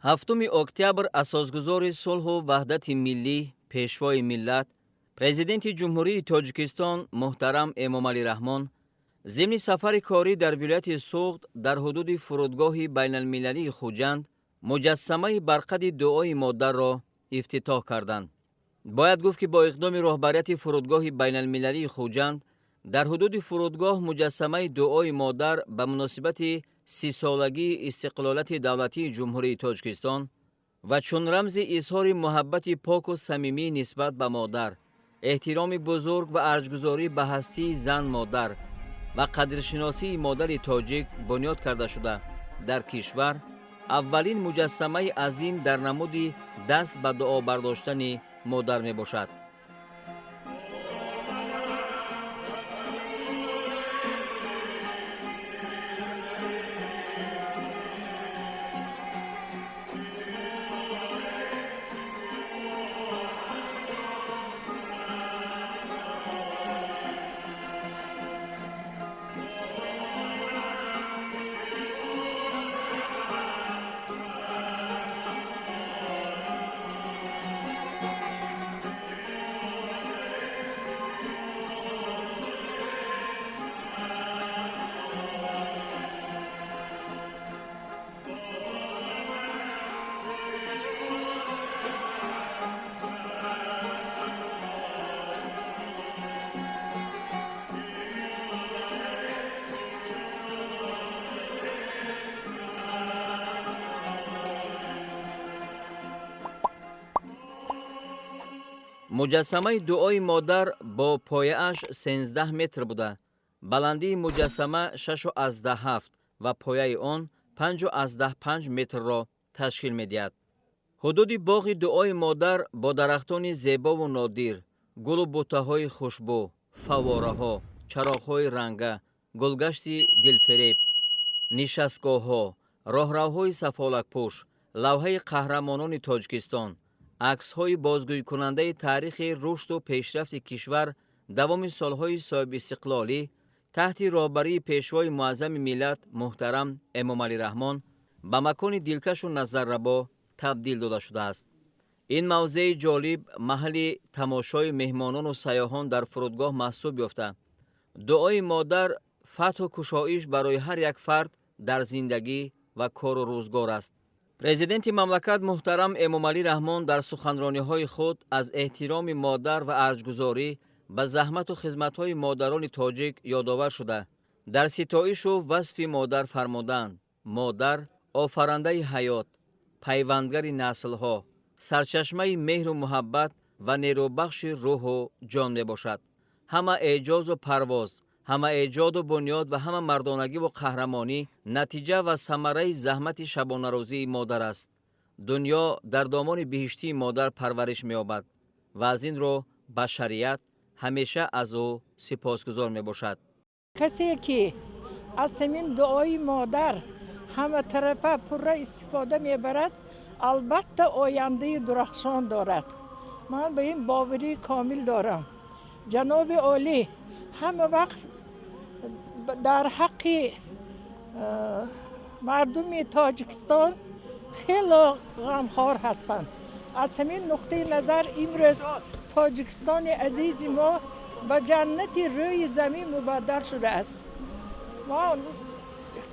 7 октябр асосгузори сулҳу ваҳдати миллӣ, пешвои миллат, президенти Ҷумҳурии Тоҷикистон муҳтарам Эмомалӣ Раҳмон зимни сафари корӣ дар вилояти Суғд дар ҳудуди фурудгоҳи байналмилалии Хуҷанд муҷассамаи барқади дуои модарро ифтитоҳ карданд. Бояд гуфт, ки бо иқдоми роҳбарияти фурудгоҳи байналмилалии Хуҷанд дар ҳудуди фурудгоҳ муҷассамаи дуои модар ба муносибати 30-солагии истиқлолияти давлатии Ҷумҳурии Тоҷикистон ва чун рамзи изҳори муҳаббати поку самимӣ нисбат ба модар, эҳтироми бузург ва арҷгузорӣ ба ҳастии зан-модар ва қадршиносии модари тоҷик бунёд карда шуда, дар кишвар аввалин муҷассамаи азим дар намуди даст ба дуо бардоштани модар мебошад. Муҷассамаи дуои модар бо пояаш 13 метр буда, баландии муҷассама 6,7 ва пояи он 5,5 метрро ташкил медиҳад. Ҳудуди боғи дуои модар бо дарахтони зебову нодир, гулу буттаҳои хушбӯ, фаввораҳо, чароғҳои ранга, гулгашти дилфиреб, нишастгоҳҳо, роҳравҳои сафолакпӯш, лавҳаи қаҳрамонони Тоҷикистон, аксҳои бозгӯйкунандаи таърихи рушду пешрафти кишвар давоми солҳои соҳибистиқлолӣ таҳти роҳбарии пешвои муаззами миллат муҳтарам Эмомалӣ Раҳмон ба макони дилкашу назаррабо табдил дода шудааст. Ин мавзеи ҷолиб маҳалли тамошои меҳмонону сайёҳон дар фурудгоҳ маҳсуб ёфта, дуои модар фатҳу кушоиш барои ҳар як фард дар зиндагӣ ва кору рӯзгор аст. Президенти мамлакат муҳтарам Эмомалӣ Раҳмон дар суханрониҳои худ аз эҳтироми модар ва арҷгузорӣ ба заҳмату хизматҳои модарони тоҷик ёдовар шуда, дар ситоишу васфи модар фармуданд: модар офарандаи ҳаёт, пайвандгари наслҳо, сарчашмаи меҳру муҳаббат ва нерӯбахши рӯҳу ҷон мебошад. Ҳама эъҷозу парвоз, ҳама эҷоду бунёд ва ҳама мардонагиву қаҳрамонӣ натиҷа ва самараи заҳмати шабонарӯзии модар аст. Дунё дар домони биҳиштии модар парвариш меёбад ва аз ин рӯ башарият ҳамеша аз ӯ сипосгузор мебошад. Касе ки аз ҳамин дуои модар ҳаматарафа пурра истифода мебарад, албатта ояндаи дурахшон дорад. Ман ба ин боварии комил дорам. Ҷаноби олӣ ҳама вақт дар ҳаққи мардуми Тоҷикистон хело ғамхор ҳастанд. Аз ҳамин нуқтаи назар имрӯз Тоҷикистони азизи мо ба ҷаннати рӯи замин мубаддал шудааст. Мо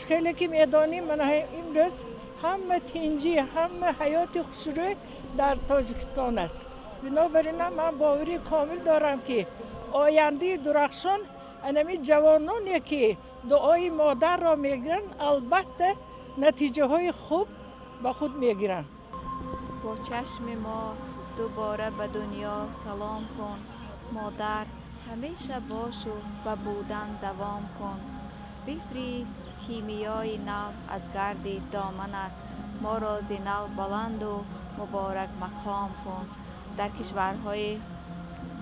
хеле ки медонем, имрӯз ҳама тинҷӣ, ҳама ҳаёти хушрӯй дар Тоҷикистон аст. Бинобар ин ман боварии комил дорам, ки ояндаи дурахшон анами ҷавононе ки дуои модарро мегиранд, албатта натиҷаҳои хуб ба худ мегиранд. Бо чашми мо дубора ба дунё салом кун, модар ҳамеша бошу ба будан давом кун. Бифрист кимиёи нав аз гарди доманат, моро зи нав баланду муборак мақом кун. Дар кишварҳои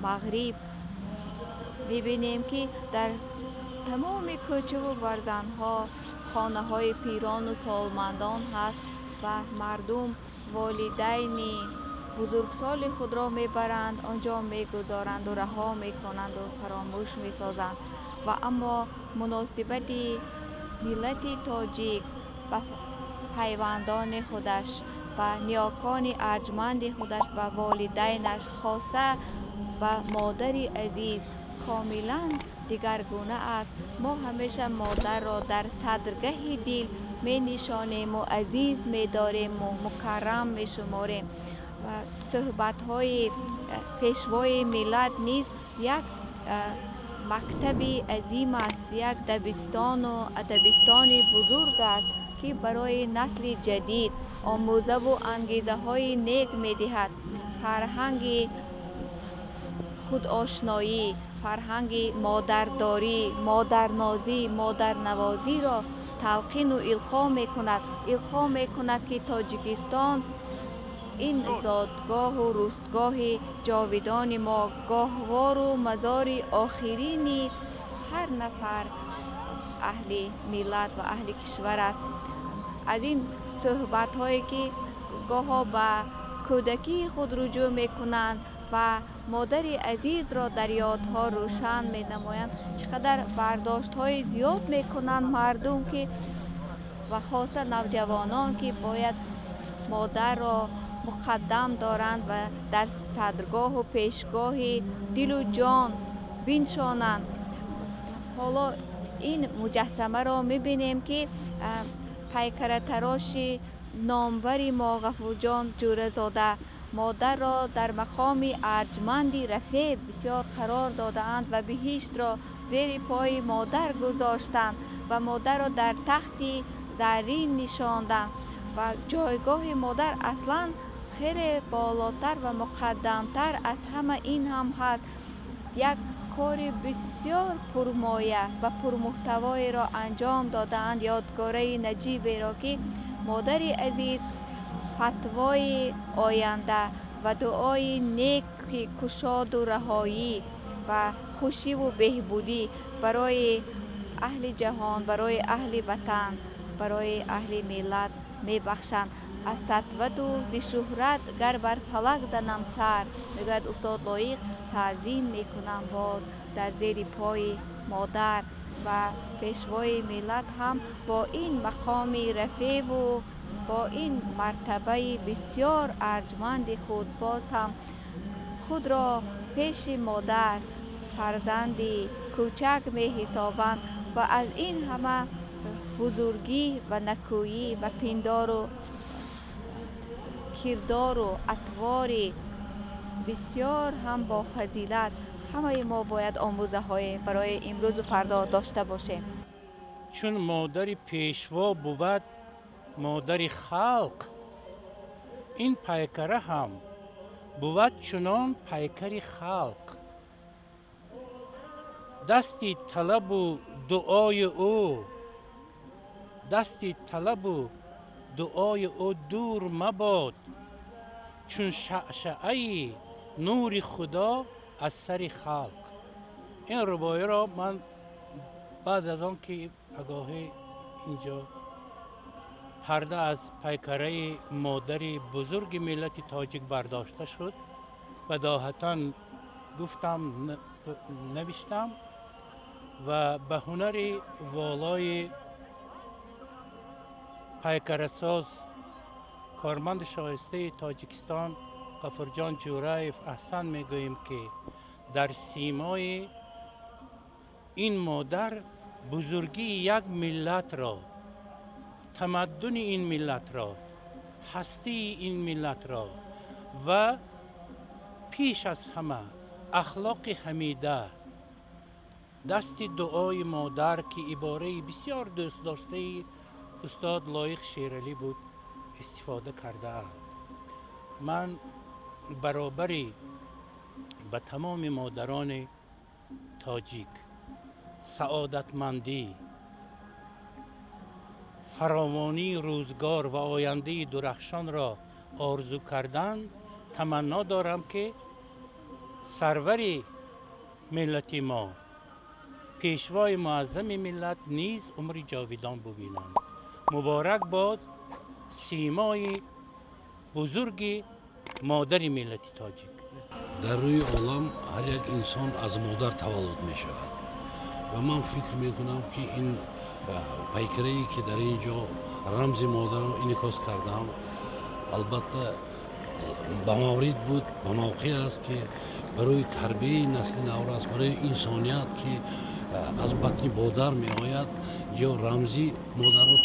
мағриб мебинем, ки дар тамоми кӯчаву барзанҳо хонаҳои пирону солмандон ҳаст ва мардум волидайни бузургсоли худро мебаранд, онҷо мегузоранду раҳо мекунанду фаромӯш месозанд. Ва аммо муносибати миллати тоҷик ба пайвандони худаш, Ба ниёкони арҷманди худаш, ба волидайнаш, хоса ба модари азиз комилан дигаргуна аст. Мо ҳамеша модарро дар садргаҳи дил менишонему азиз медорему мукаррам мешуморем. Ва суҳбатҳои пешвои миллат низ як мактаби азим аст, як дабистону адабистони бузург аст, ки барои насли ҷадид омӯзаву ангезаҳои нек медиҳад. Фарҳанги худошноӣ, фарҳанги модардорӣ, модарнозӣ, модарнавозиро талқину илқо мекунад. Илқо мекунад, ки Тоҷикистон ин зодгоҳу рӯстгоҳи ҷовидони мо, гоҳвору мазори охирини ҳар нафар аҳли миллат ва аҳли кишвар аст. Аз ин суҳбатҳое, ки гоҳо ба кӯдакии худ руҷӯъ мекунанд ва модари азизро дар ёдҳо рӯшан менамоянд, чӣ қадар бардоштҳои зиёд мекунанд мардум, ки ва хоса навҷавонон, ки бояд модарро муқаддам доранд ва дар садргоҳу пешгоҳи дилу ҷон биншонанд. Ҳоло ин муҷассамаро мебинем, ки пайкаратароши номвари мо Ғафурҷон Ҷӯразода модарро дар мақоми арҷманди рафеъ бисёр қарор додаанд ва биҳиштро зери пои модар гузоштанд ва модарро дар тахти заррин нишонданд. Ва ҷойгоҳи модар аслан хеле болотар ва муқаддамтар аз ҳама ин ҳам ҳаст. Як кори бисёр пурмоя ва пурмуҳтавоеро анҷом додаанд, ёдгораи наҷиберо, ки модари азиз фатвои оянда ва дуои неки кушоду раҳоӣ ва хушиву беҳбудӣ барои аҳли ҷаҳон, барои аҳли ватан, барои аҳли миллат мебахшанд. Аз сатвату зи шӯҳрат гар бар фалак занам сар, мегӯяд устод Лоиқ, таъзим мекунам боз дар зери пои модар. Ва пешвои миллат ҳам бо ин мақоми рафеъву бо ин мартабаи бисёр арҷманди худ боз ҳам худро пеши модар фарзанди кӯчак меҳисобанд ва аз ин ҳама бузургӣ ва накӯӣ ва пиндору кирдору атвори бисёр ҳам бофазилат ҳамаи мо бояд омӯзаҳое барои имрӯзу фардо дошта бошем. Чун модари пешво бувад модари халқ, ин пайкара ҳам бувад чунон пайкари халқ. Дасти талабу дуои ӯ, дасти талабу дуои ӯ дур мабод, чун шаъшаъаи нури Худо аз сари халқ. Ин рубоиро ман баъд аз он ки пагоҳӣ инҷо парда аз пайкараи модари бузурги миллати тоҷик бардошта шуд, бадоҳатан гуфтам, навиштам ва ба ҳунари волои пайкарасоз, корманди шоистаи Тоҷикистон Ғафурҷон Ҷӯраев аҳсан мегӯем, ки дар симои ин модар бузургии як миллатро, тамаддуни ин миллатро, ҳастии ин миллатро ва пеш аз ҳама ахлоқи ҳамида, дасти дуои модар, ки ибораи бисёр дӯстдоштаи устод Лоиқ Шералӣ буд, истифода кардаанд. Ман баробари ба тамоми модарони тоҷик саодатмандӣ, фаровонии рӯзгор ва ояндаи дурахшонро орзу кардан таманно дорам, ки сарвари миллати мо, пешвои муаззами миллат низ умри ҷовидон бубинанд. Муборак бод симои бузурги модари миллати тоҷик. Дар рӯи олам ҳар як инсон аз модар таваллуд мешавад ва ман фикр мекунам, ки ин пайкарае, ки дар ин ҷо рамзи модарро инъикос кардам, Албатта, ба маврид буд, ба мавқеъ аст, ки барои тарбияи насли наврас, барои инсоният, ки аз батни модар меояд, ҷо рамзи модарро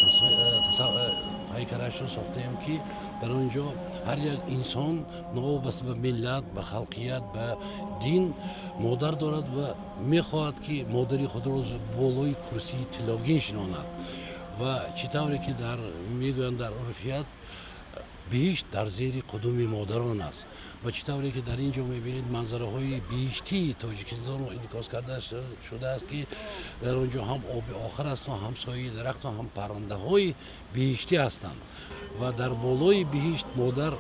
пайкарашро сохтаем, ки дар он ҷо ҳар як инсон, новобаста ба миллат, ба халқият, ба дин, модар дорад ва мехоҳад, ки модари худро болои курсии тиллогин шинонад. Ва чӣ тавре ки дар мегӯянд, дар урфият, биҳишт дар зери қудуми модарон аст. Ва чӣ тавре ки дар ин ҷо мебинед, манзараҳои биҳиштии Тоҷикистонро инъикос карда шудааст, ки дар он ҷо ҳам оби охир асту, ҳам сояи дарахту, ҳам паррандаҳои биҳиштӣ ҳастанд. Ва дар болои биҳишт модар,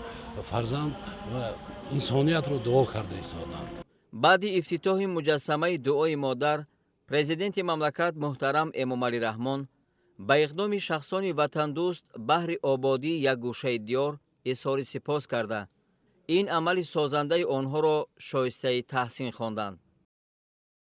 фарзанд ва инсониятро дуо карда истоданд. Баъди ифтитоҳи муҷассамаи дуои модар, президенти мамлакат муҳтарам Эмомалӣ Раҳмон ба иқдоми шахсони ватандӯст баҳри ободии як гӯшаи диёр изҳори сипос карда, ин амали созандаи онҳоро шоистаи таҳсин хонданд.